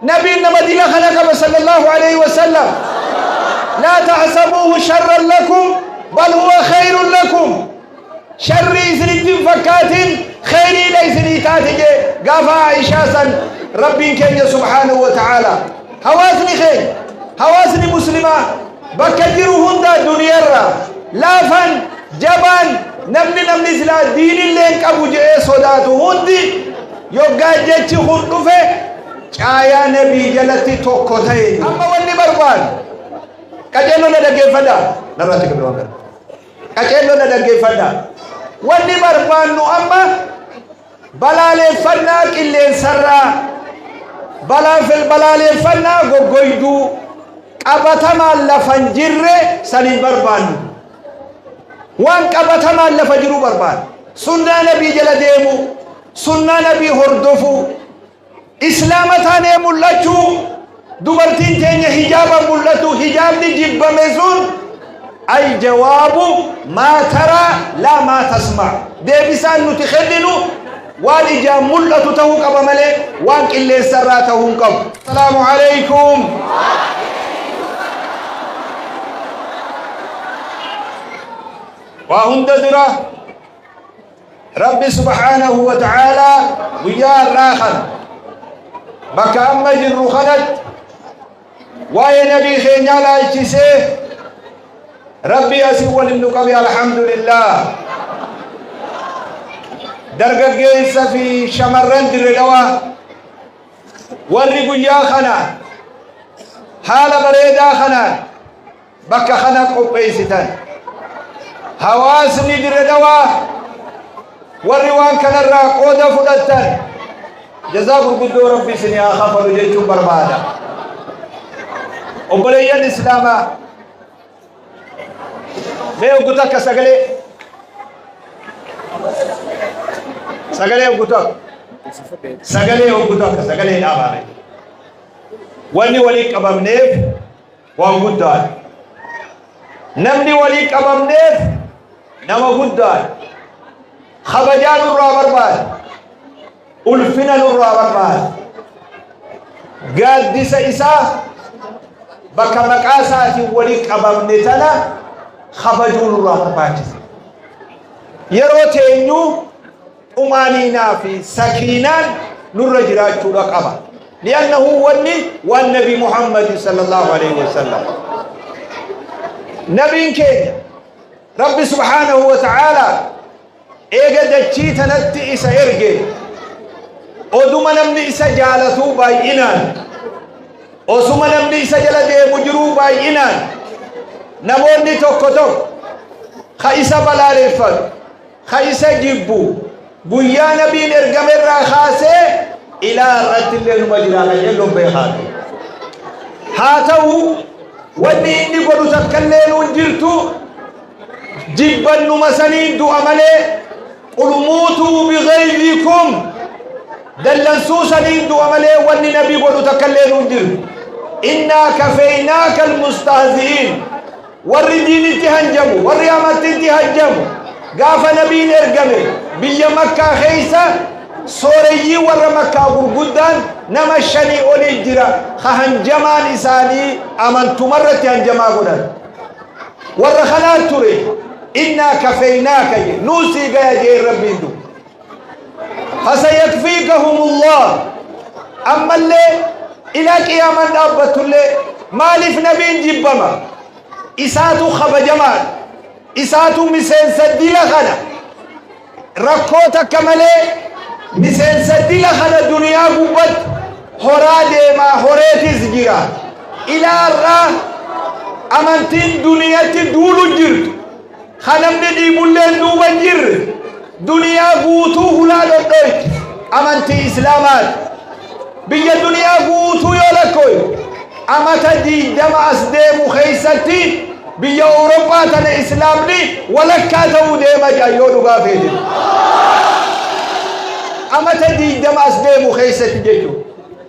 Nabiin nama dila kana qaba sallallahu alayhi wasallam. Laa tahsabuuhu sharran lakum bal huwa khayrun lakum. Sharrii isinitti hin fakkaatin, khayriidha isinii taate jee gaafa Aishaa san Rabbiin keenya subhaanahu wa ta'ala. Hawaasni keenya, hawaasni muslimaa bakka jiru hundaa duniyarra laafan jabaan namni namni silaa diinillee hin qabu je'ee sodaatu hundi yoggaa jechi kun dhufe caayaa nabii jalatti tokko ta'e. Amma wanni barbaadu qajeello na dhaggeeffadha. Narratti qabdu waan kana. Qaceelloo na dhaggeeffadhaa. Wanni barbaannu amma balaaleeffannaa qilleensarraa, balaaleeffannaa goggoyduu qabatamaan lafa hin jirre san hin barbaannu. Waan qabatamaan lafa jiru barbaanna. Sunnaa nabii jala deemuu, sunnaa nabii hordofuu, Islaama taanee mul'achuu, dubartiin teenya hijaaba mul'atu, hijaabni jibbame sun aljawaabu maa taraa laa maa tasmaa. Deebisaan nuti kenninu waan ijaan mul'atu ta'uu qaba malee waan qilleensarraa ta'uu hin qabu. Assalaamu alaikum. Waa hunda dura Rabbi subhaanahu wa ta'aalaa guyyaa har'aa kana bakka amma jirru kanatti waa'ee nabii keenyaa laalchisee Rabbi asii waliin nu qabe, alhamdulillah. Dargaggeessa fi shamarran Dirre Dhawaa warri guyyaa kana haala bareedaa kanaan bakka kana qopheessitan, hawaasni Dirre Dhawaa warri waan kanarraa qooda fudhattan, jazaa gurguddoo Rabbi isin haa kafalu jechuun barbaada. Obboleeyyan Islaamaa, mee oggu takka sagalee sagalee oggu takka sagalee oggu takka sagalee dhaabaame. Wanni walii qabamneef waan guddaadha. Namni walii qabamneef nama guddaadha. Kabajaa nurraa barbaada. Ulfina nurraa barbaada. Gaaddisa isaa bakka maqaa isaatiin walii qabamne tana kabajuu nurraa barbaachisa. Yeroo teenyu xumaaniinaa fi sakiinaan nurra jiraachuudha qaba. Li'annahu wanni waan Nabi Muhammad sallallahu alaihi wasallam. Nabiin keenya Rabbi subhaanahu wa ta'ala eega dachii tanatti isa erge, oduma namni isa jaalatuu baay'inaan, osuma namni isa jala deemu jiruu baay'inaan, namoonni tokko tokko ka isa balaaleffatu, ka isa jibbu guyyaa nabiin ergame irraa kaasee ilaa irratti illee numa jira, qajeelloon beekaatu. Haa ta'u, wanni inni godhu takka illee nuun jirtu, jibbannuma saniin du'a malee. Qul muutuu bighayzikum, dallansuu saniin du'a malee wanni nabii godhu takka illee nuun jirtu. Innaa kafeynaaka almustahzi'iin. Warri diinitti hanjamu, warri amantitti hanjamu, gaafa nabiin ergame biyya Makkaa keessa sooreyyii warra Makkaa gurguddaan nama shanii olii jira ka hanjamaan isaanii amantumarratti hanjamaa godhan. Warra kanaa ture. Innaa kafeynaaka je nuu sii gaya jeen Rabbiin du. Fasayakfiikahumullah. Ammallee ilaa qiyaamaan dhaabbattullee maaliif nabiin jibbama? Isaatu kabajamaadha. Isaatu miseensa dila kana. Rakkoo takka malee miseensa dila kana duniyaa gubbatti horaa deemaa horeetis jira. Ilaa har'aa amantiin duniyatti duulu jirtu. Ka namni dhiibulleen duuba hin jirre duniyaa guutuu hulaa dhodhoyti amantii Islaamaati. Biyya duniyaa guutuu yoo lakkooyte amata 20 as deemu keessatti biyya Awurooppaa tana Islaamni walakkaa ta'uu deema jedhan yoo dhugaa feete. Amata 20 as deemu keessatti jechuudha.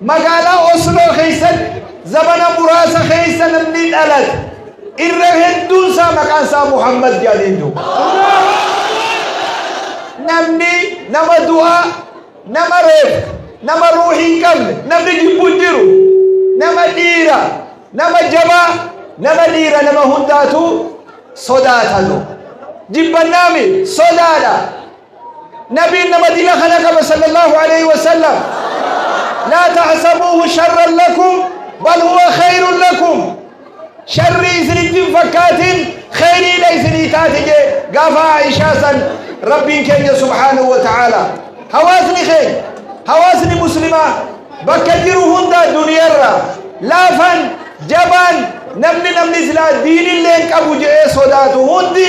Magaalaa Osloo keessatti zamana muraasa keessa namni dhalate irra hedduun isaa maqaan isaa Muhammad jedhaniin duuba. Namni nama du'aa, nama reeffa, nama ruuhii hin qabne namni jibbu hin jiru. Dhiira, nama jabaa, nama dhiira nama hundaatu sodaatanu. Jibbannaami sodaadha. Nabiin nama dila kana qaba sallallahu alayhi wa sallam. Laa tahsabuuhu sharran lakum bal huwa khayrun lakum. Sharrii isinitti hin fakkaatin, khayriidha isinii taate jee gaafa Aishaa san Rabbiin keenya subhaanahu wa ta'ala. Hawaasni keenya, hawaasni muslimaa bakka jiru hunda duniyarra laafan jabaan namni namni silaa diinillee hin qabu je'ee sodaatu hundi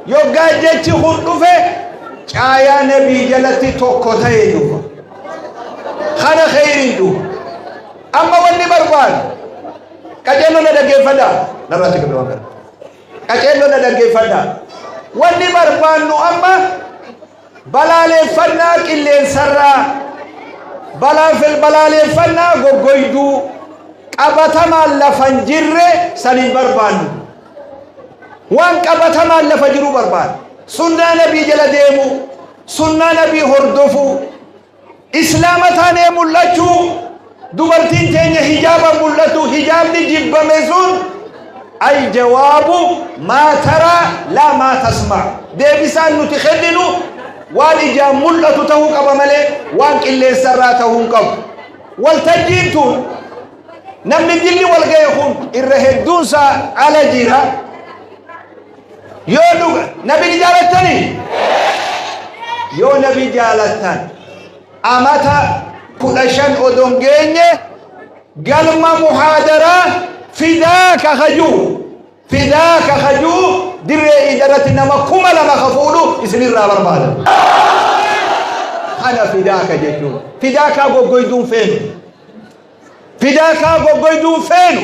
yoggaa jechi kun dhufe caayaa nabii jalatti tokko ta'e dhufa. Kana khayriin dhufa. Amma wanni barbaadu qaceelloo na dhaggeeffadhaa. Narratti qabdi waan kana. Qaceelloo na dhaggeeffadhaa. Wanni barbaannu amma balaaleeffannaa qilleensarraa, balaaleeffannaa goggoyduu qabatamaan lafa hin jirre san hin barbaannu. Waan qabatamaan lafa jiru barbaanna. Sunnaa nabii jala deemuu, sunnaa nabii hordofuu, Islaama taanee mul'achuu, dubartiin teenya hijaaba mul'atu, hijaabni jibbame sun aljawaabu maa taraa laa maa tasmaa. Deebisaan nuti kenninu waan ijaan mul'atu ta'uu qaba malee waan qilleensarraa ta'uu hin qabu. Waltajjiin tun namni dilli wal ga'e kun irra hedduunsaa ala jira. Yoo dhuga nabi ni jaalattanii? Yoo nabi jaalattan amata 15 odon geenye galma muhaadaraa fidaaka kajuu fidaaka kajuu dirree idarratti nama 2000 ka fuudhu isinirraa barbaada. Kana fidaaka jechuun fidaakaa goggoyduun feenu. Fidaakaa goggoyduun feenu.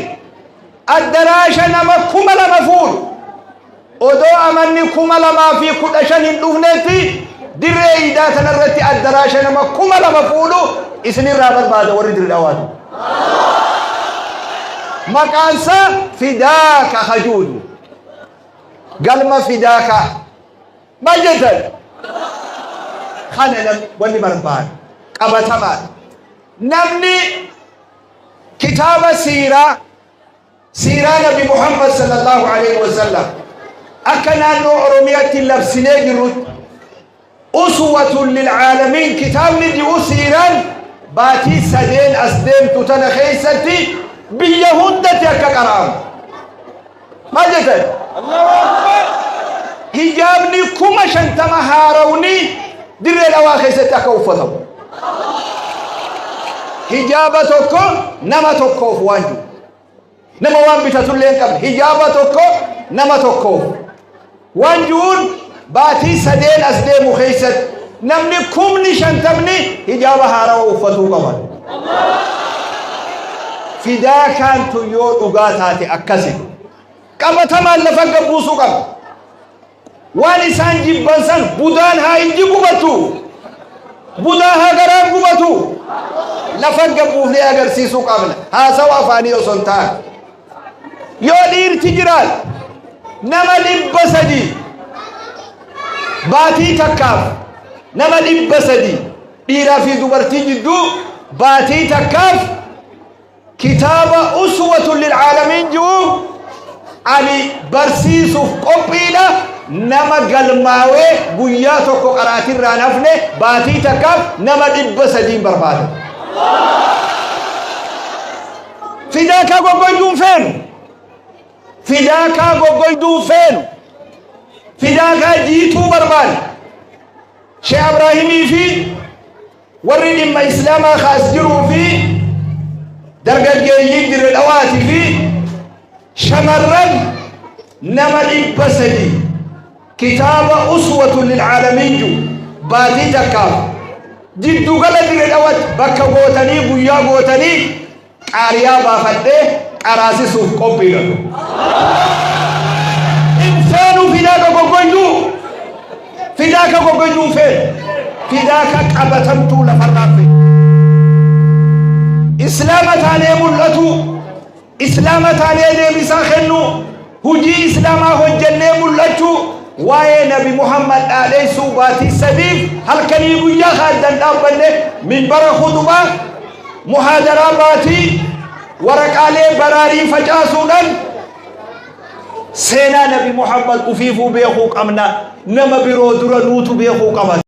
Addaraasha nama 2000 fuudhu odoo amanni 2015 hin dhufnetti dirree iidaa tanarratti addaraasha nama 2000 fuudhu isinirraa barbaada warri dirree dhawaatu. Maqaansaa Fidaaka Hajuudu. Galma Fidaaka. Maal jettan? Kana namni wanni barbaadu qabatamaadha. Namni kitaaba siiraa, siiraa Nabi Muhammad sallallahu alaihi wasallam akka naannoo Oromiyaatti labsinee jirrutti uswatun lil aalamiin kitaabni ji'u siiraan baatii sadeen as deemtu tana keessatti biyya hundatti akka qara'amu. Maal jettan? Hijaabni 50,000 haarawni dirree dhawaa keessatti akka uffatamu. Hijaaba tokko nama tokkoof waan jiru. Nama waan bitatullee hin qabne. Hijaaba tokko nama tokkoof. Waan jiruun baatii sadeen as deemu keessatti namni 50,000 hijaaba haarawa uffatuu qaban. Fidaa kaantu yoo dhugaa taate akkasi. Qabatamaan lafa gabbuusuu qaba. Waan isaan jibban san budaan haa ijji gubatu. Budaa haa garaan gubatu. Lafa gabbuufnee agarsiisuu qabna. Haasawa afaanii osoo hin taane. Yoo dhiirti jiraate nama 300 baatii takkaaf nama 300 dhiiraa fi dubartii jidduu baatii takkaaf kitaaba uswatun lil aalamiin ji'u ani barsiisuuf qophiidha. Nama galmaawee guyyaa tokko qaraatirraan hafne baatii takkaaf nama 300 barbaada. Fidaakaa goggoyduun feenu. Fidaakaa goggoyduun feenu. Fidaakaa jiituu barbaada. Sheekh Abraahimii fi warri dhimma Islaamaa kaas jiruu fi dargaggeeyyiin dirre dhawaatii fi shamarran nama 300 kitaaba uswatun lil aalamiin jiru baatii takkaaf jiddugala dirre dhawatti bakka gootanii guyyaa gootanii qaariyaa baafadhee qaraasisuuf qophiidha. Hin feenu fidaa ka goggoyduu. Fidaa ka goggoyduu hin feenu. Fidaa ka qabatamtuu lafarraa feenu. Islaama taanee mul'atu, Islaama taanee deebisaa kennu, hujii Islaamaa hojjennee mul'achuu, waa'ee Nabi Muhammad dhaadheessuu baatii sadiif halkanii guyyaa kaaddan dhaabbanne minbara khutubaa muhaadaraa baatii Waraqaalee baraarii facaasuudhaan seenaa Nabi Muhammad ufiifuu beekuu qabna. Nama biroo dura nuutu beekuu qaba.